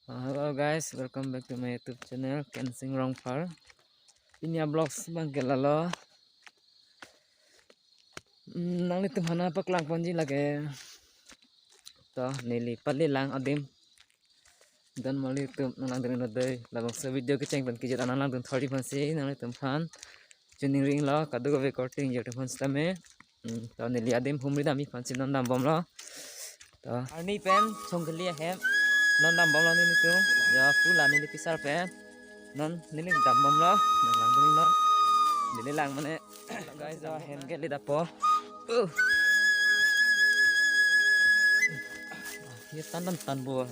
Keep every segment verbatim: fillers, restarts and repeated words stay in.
Uh, hello guys, welcome back to my YouTube channel, Kensing Rongphar. Pini a-vlogs abang ke lalo. Hmm, nanglitum aphan paklang ponji lake. To, neli pali lang adim. Don mali atum nanglang dun lo dei. Labangso video kecheng pen kejut an nanglangdun thori aphansi nanglitum aphan choningri lo, kadokave korte ingjir atum aphan sitame. Hmm, to neli adim humri damji aphansi non dambomlo. To arni pen Chongkili ahem non dambomlo nelitum. Ya pula neli pisar pen non neli dambomlo. Nanglang dun non. Neli lang mane guys, ahem ke le dapo. Uh. Ye tan tan tan bo.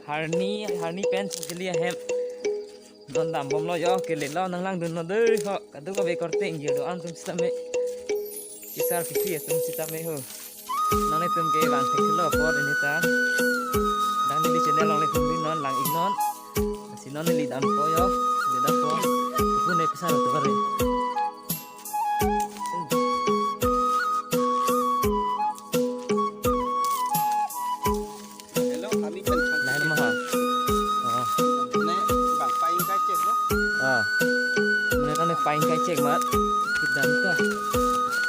Arni, arni pen Chongkili ahem non dambomlo yo, kelelo, nanglang dun lo dei ho. Kadokave korte ingjir do-an atum sitame. Pisar pisi atum sitame ho. Nanglitum ke vang thek lo apor ini ta. Dang neli channel along le humri non, lang ik non. Si non neli dampo yo, neli dampo. Kupun episar tu bari. Hello, kami pen Chongkili. Lain maha. Oh. Ne bang paing kai chek lo. Ah. Mane kane paing kai chek mat. Kedam ta.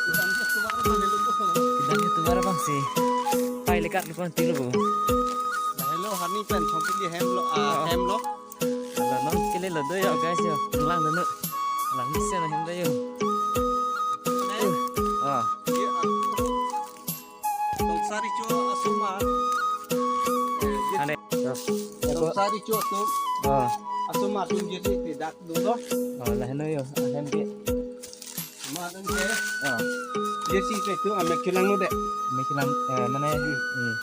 Kedam ta tuar bang hello ko. Kedam ta tuar bang si. Pai lekat lo pon tilo bo. Hello, arni pen Chongkili ahem lo, ah, oh, ahem lo. Ala non kelelo dei yo guys yo. Lang dun. Lang mesen ahem dei yo. Ah. Ye, ah. Tongsari cho asomar. Eh, ye. Ane. Tongsari cho atum. Ah. Asomar atum jesi tidak dulu. Ah, lahenlo yo. Ahem ke. Amat an ke. Ah. Jesi ke tu amek chelang lo dei. Amek chelang, eh, mane, hmm.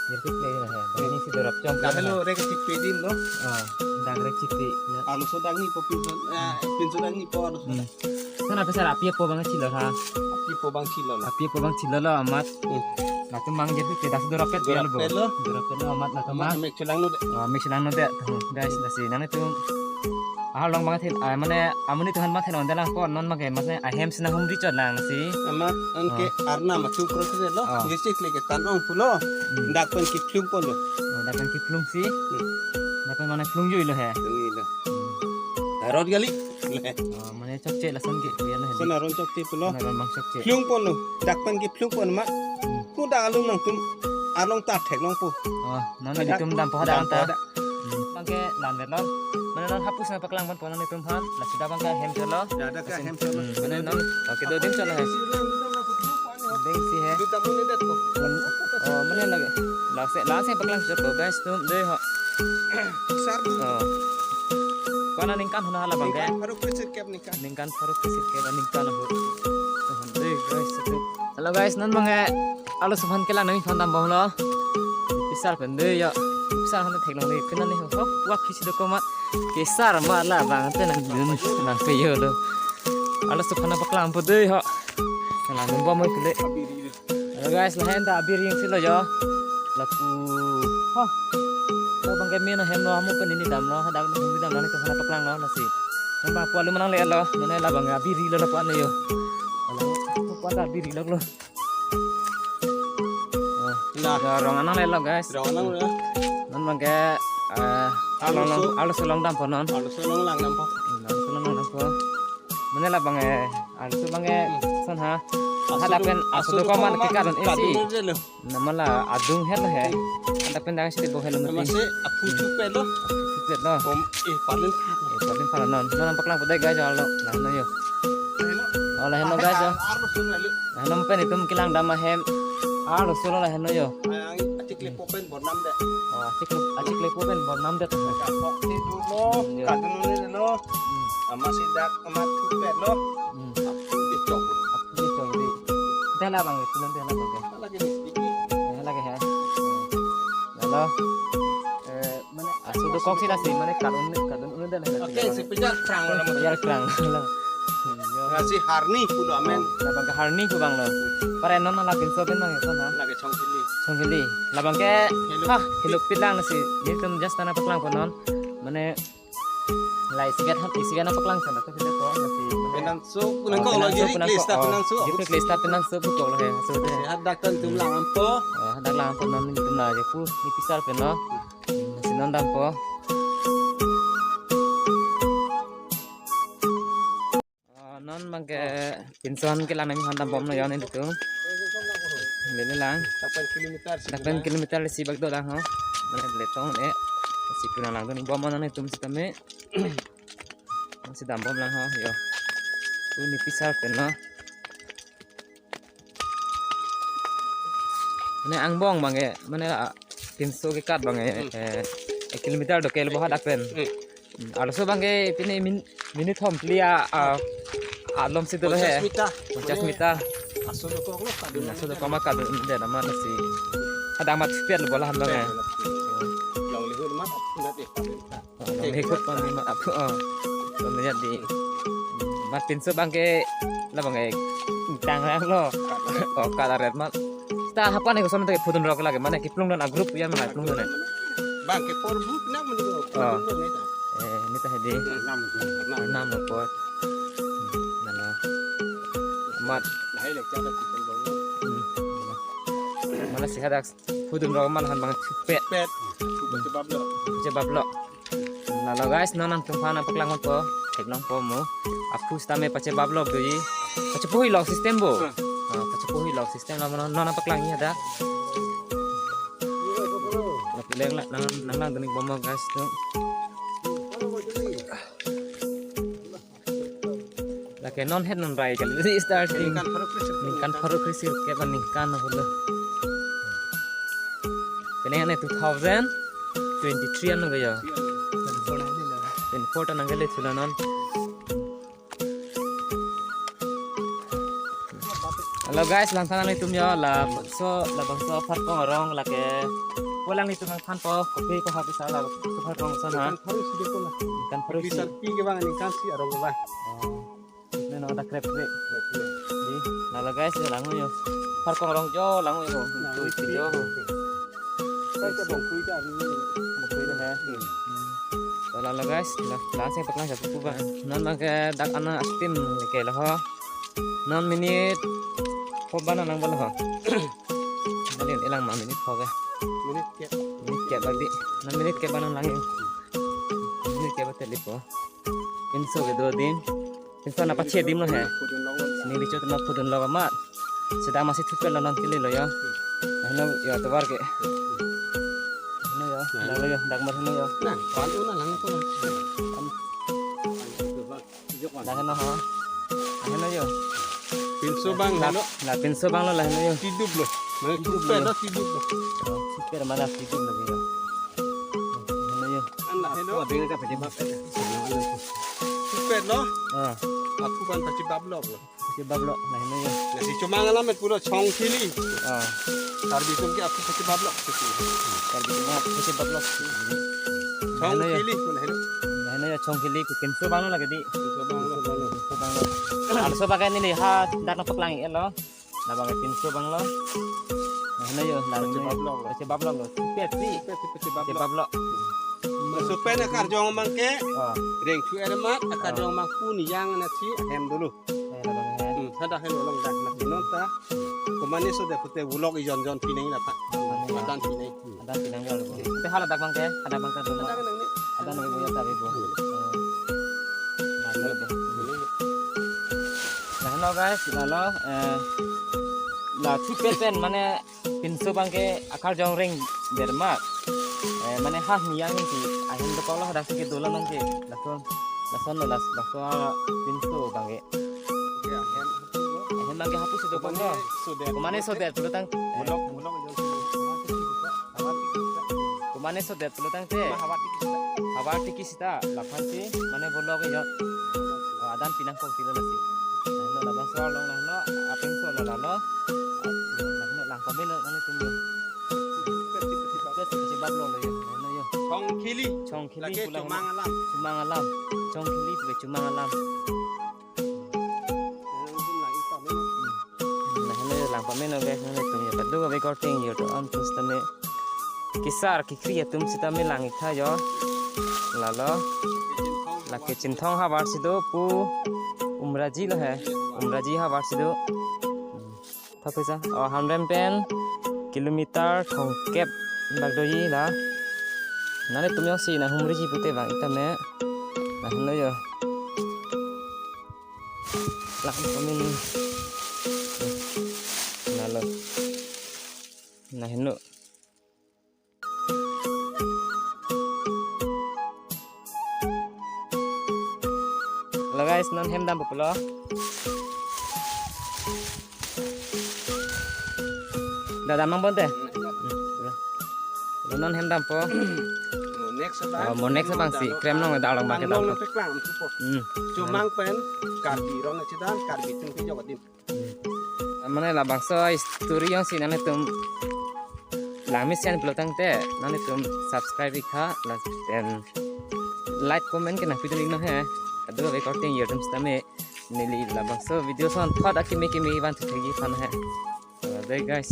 Jesi ke le hai. Ini si dorap chong. Dah lo rek chik pe dim lo. Ah, dah rek chik pe. Ya. Arloso dang nipo pinso, eh, pinso dang nipo arloso. Hmm. Sana pesar api apo bang chilo ha. Api apo bang chilo lo. Api apo bang chilo lo amat. Hmm. Latum mang jesi ke dah dorap pet ya lo bo. Dorap pet lo. Dorap pet lo amat latum mang. Amek chelang lo dei. Oh, amek chelang lo dei. Guys, lasi nanglitum. Ah, long bang thil, ah, mane amonit atum aphan mathen on dei lang ko non make mane ahem si nanghumri chot lang si. Amat an ke, oh, arnam atum kro si lo. Oh. Jesi ke le ke tan ong pulo. Hmm. Dak pen kephlung ponlo. Oh, dak pen kephlung si. Hmm. Dak pen mane phlung jui lo he. Phlung jui lo. Hmm. Arot kali. Oh, mane chokche lason ke kuya lo he. Son aron chokche pulo. Son aron bang chokche. Phlung ponlo. Dak pen kephlung pon ma. Hmm. Pu dak alum nangtum arlong ta theklong pu. Oh, non nelitum dampo hadak ta. Dampo hadak. Hmm. Bang ke lan vet lo. Mane non hapus nangpaklang ponpo nanglitum aphan. Lasi dak bang ke hem cholo. Ya, dak ke hem cholo. Hmm, mane non. Okay, do dim cholo he. Deng si he. Duta muni det ko. Oh, mane lagi. Lasi, lasi paklang cholo guys, tum dei ho. Sar. Oh. Kona ningkan hona hala bang ke. Ningkan pharo kre sirkep ningkan. Ningkan pharo kre sirkep ningkan ahut. Dei guys, itu. Hello guys, non bang ke arloso aphan kelang nangji aphan dambomlo. Pisar pen dei yo. Pisar aphan theklong dei. Kena ni ho. Wah, kisi do komat. Kesar ma labang te nangdun nangkeyo lo. Arloso aphan paklang po dei ho. Nangdun bom oi pule. Hello guys, lahen ta abiri ing si lo yo. Lapu. Ho. Lo bang ke mena hem lo, amu pen neli damlo, hadak neli dam nanglitum aphan paklang lo nasi. Nang bang pu alu manang le lo, mane labang abiri lo lapu ane yo. Hala, pu ta abiri lo lo. Oh. Nah. Ya, rong anang le lo guys. Rong anang le. Non bang ke, eh, arloso, arloso along dampo non. Arloso along lang dampo. Hmm, arloso along lang dampo. Mane labang eh, arloso bang eh, hmm, son ha. Aso hadak pen, aso aso do komat komat ke kadun isi. Kadun isi lo. Nama la adung het lo he. Hadak pen dang si bo helo mati. Nama si aphu chu pet lo. Aphu chu pet lo. Kom, eh, palin. Eh, palin pala non. Non paklang po dei guys, alo. Lahenlo yo. Lahenlo. Oh, lahenlo guys yo. Arloso lo. Lahenlo pen itum kelang dam ahem. Arloso lo lahenlo yo. Ay, ang achiklepo pen bornam det. Oh, achikle, achiklepo pen bornam det. Kapok si dolo, yo, kadun ni lo. Hmm. Amat si dak, amat chu pet lo. Hmm. Aphu si chok. Aphu si chok dei. Dela bang itu nanti dela bang. Lagi ni sedikit. Eh, lagi he. Halo. Eh, mane aso do kok si lasi, mane kadun, kadun unu dela. Okay, si pejar krang lo. Pejar krang lo. Hmm, yo. Lasi harni pu do amen. Labang ke harni pu bang lo. Pare non labang so pen bang ya, son ha. Lagi Chongkili. Chongkili. Labang ke, hello, ha, hello pit lang si. Nelitum just nangpaklang po non. Mane la isi ke, isi ke nangpaklang sana to, hello ko, lasi mane Penang so, penang Oh, kok lo, penang so, jiri penang klis kok, ta oh. Penang so. Jiri klis ta penang so, pu kok lo he, so de. Sehat dak tan tum lang ampo. Oh, dak lang ampo non tum la je pu, ni pisar pen lo. Hmm, si non dampo. Oh, non abang ke pinson ke lang nang han dambom lo yon itu. Lele lang. Delapan kilometer si Delapan lang. Kilometer si bak do lang ho. Mana letong e. Si pu nang lang do ni bom non tum sitame. Si dambom lang ho, yo. Pu ni pisar pen lo. Mane angbong abang ke, mane, ah, pinso ke kat abang ke, Hmm. eh, ek kilometer do ke lo boha dak pen. Hmm. Hmm, arloso abang ke pini min-, minit thom phli a, a, alom si do lo he. Ponchas meter. Ponchas meter. Aso do kok lo, kadun. Hmm, aso do kok ma kadun de nama nasi. Ada amat speed lo bola han abang ke. Long lihu mat, apunat eh, kadun ta. Oh, long lihu mat ni ma apu, oh. Long lihu di. Mat pinso abang ke, la abang ke, tang rang lo. Oh, kadaret mat. Ta hapan eko som ta phudun rok lake, mane kiplung don a group yan mane plung don. Abang ke por bu nak mani ko. Oh. Phudun don ni ta. Eh, ni ta hedi. Nam. Nam. Nam no por. Nano. Mat. Lahai le chada kiplung don. Hmm. Mane si hadak phudun rok man han abang chupet. Pet. Chupet jebab lo. Jebab lo. Lalo guys, non nangtum aphan nangpaklang ponpo, theklongpo mo. Aphu sitame pachebab lo doji. Pachepohi lo system bo. Hmm. Ah, pachepohi lo system lo non, non nangpaklang ya da. Lapu leng la nang, nang lang doni bom guys tu. Lake non het non rai kali. Jadi start ding. Ningkan pharo kre sirkep. Ningkan pharo kre sirkep, ningkan holo. Kene ane two thousand twenty-three ano gaya. Twenty-four ta nang kali chula non. Hello guys, lang than nangtum yo, labangso, labangso Pharkong arong lake. Pulang nangtum nangthanpo, kopi ko habisa labangso Pharkong ason ha. Ningkan pharo si de ko la. Ningkan pharo si. Bisa pi ke bang, ningkan si arong ke bang. Oh. Neno dak krep krep. Krep krep. Di, lalo guys, yo lang yo. Pharkong arong jo, lang yo. Lang Itu, itu yo. Jo. Sai ke bongkui ta ni. Bongkui ta he. Hmm. Hmm. To lalo guys, la, langsung paklang satu kubang. Non abang ke dak ana steam ke lo ho. Non minit ko bana nang bana ho. Bali elang ma minit ko ke. Minit ke. Minit ke bali. Non minit ke bana lang yo. Minit ke ba teli po. Pinso ke do din. Pinso na pache dim lo he. Phudun long lo. Ni bicho tama phudun lo ma. Sida masi thupet lo non kili lo yo. Hello yo, tovar ke. Hello yo. Nah. Hello yo, dak mar hello yo. Nah, pan una lang ko. Dak no ha. Hello yo. Pinso bang La, lo. La pinso bang lo la hello yo. Tidup lo. Mana Tidup thupet lo. Lo tidup lo. Oh, thupet mana tidup lo yo. Hello yo. An la hello. Apa bang ka pajebab. Thupet lo. Ah. Aphu abang pachebab lo. Pachebab lo, la hello yo. Nasi chomang alam et pulo Chongkhili. Ah. Karbi atum ke aphu pachebab lo. Karbi atum aphu pachebab lo. Chongkhili ko la hello. La hello yo Chongkhili ko pinso bang lo lake di. Pinso bang lo. Pinso bang lo. Arloso abang ke neli ha dak nangpaklang lo. Labang ke pinso bang lo. La hello yo, la hello yo. Pachebab lo. Pachebab lo lo. Thupet si. Thupet si pachebab lo. Pachebab lo. Laso pen akarjong abang ke. Oh. Reng chu er mat, akarjong abang pun yang na si hem dulu. Eh, labang he. Hmm, hadak hem along dak na non ta. Komane so de pute vlog ijon jon pineng la pa. Komane ya. Adan pineng. Adan pinang lo. Te hala dak abang ke, hadak abang ke dulu. Hadak nang ni. Hadak nang ni ta bo. Hmm. Oh. Mantap bo. Nah, no guys, lalo, eh, la thupet pen mane pinso abang ke akarjong reng der mat. Eh, mane ha hiyang si ahin do kolo hadak si ke dolo nang ke. Lason, lason lo las, lason pinso abang ke. Ahin abang ke hapu si do kolo. Komane so de pulo tang. Mulok, mulok. Komane so de pulo tang te. Havar tiki sita. Havar tiki sita. Laphan si mane vlog ke jot. Oh, adan pinang kok tilo nasi. Nah, no labangso along nah no. Apeng so lo lalo. Nah, no lang komen lo nang tum yo. Pachebab lo lo yo. Nah, no yo. Chongkhili. Chongkhili. Lake pulang Chomang alam. Chomang alam. Chongkhili pu Chomang alam. Nah, no lang pame no guys, nangtum yo kado kave korte yo to am tus tame. Kesar kekri atum sitame lang-ik tha yo. Lalo. Lake Chinthong havar si do pu. Umraji lo he. Umraji havar si do. Tha pisa. O, Hamren pen kilometer thomkep bak doji la. Nanglitum jongsi nanghumriji pute bang ita me. Nanglo jo. Lang komin. Nalo. Nanglo. Hello guys, non hem dampo pulo. Dada mang bonte. Lo non hem dampo. Mo next abang. Oh, mo next abang si krem nong dal long bang ke dal. Nong peklang supo. Hmm. Chomang pen Karbi rong chedan, Karbi tung ke jok adim. Mane labangso story jongsi nanglitum langmesen pulo tangte nanglitum subscribe ikha, la, then like comment ke nangpidun iknon he. Ado recording yerdum sitame neli labangso video son thot akimi kimi van thekji than he. Dei guys.